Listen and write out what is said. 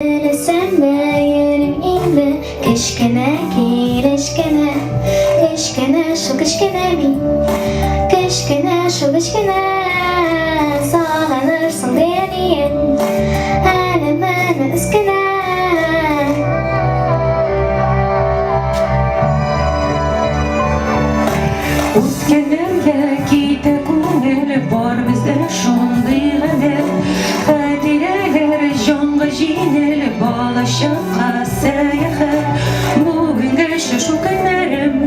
Теләсәм дә йөрим инде, Кечкенә, килешкенә, Кечкенә, шул кечкенә мин, Кечкенә, шул кечкенә. Сагынырсың, ди әниең, Әле менә өскенә. Үткәннәргә китә күңел, бар бездә шундый гадәт. Хатирәләр җанга җиңел, балачакка сәяхәт. Бүгенгәчә шул көннәрем.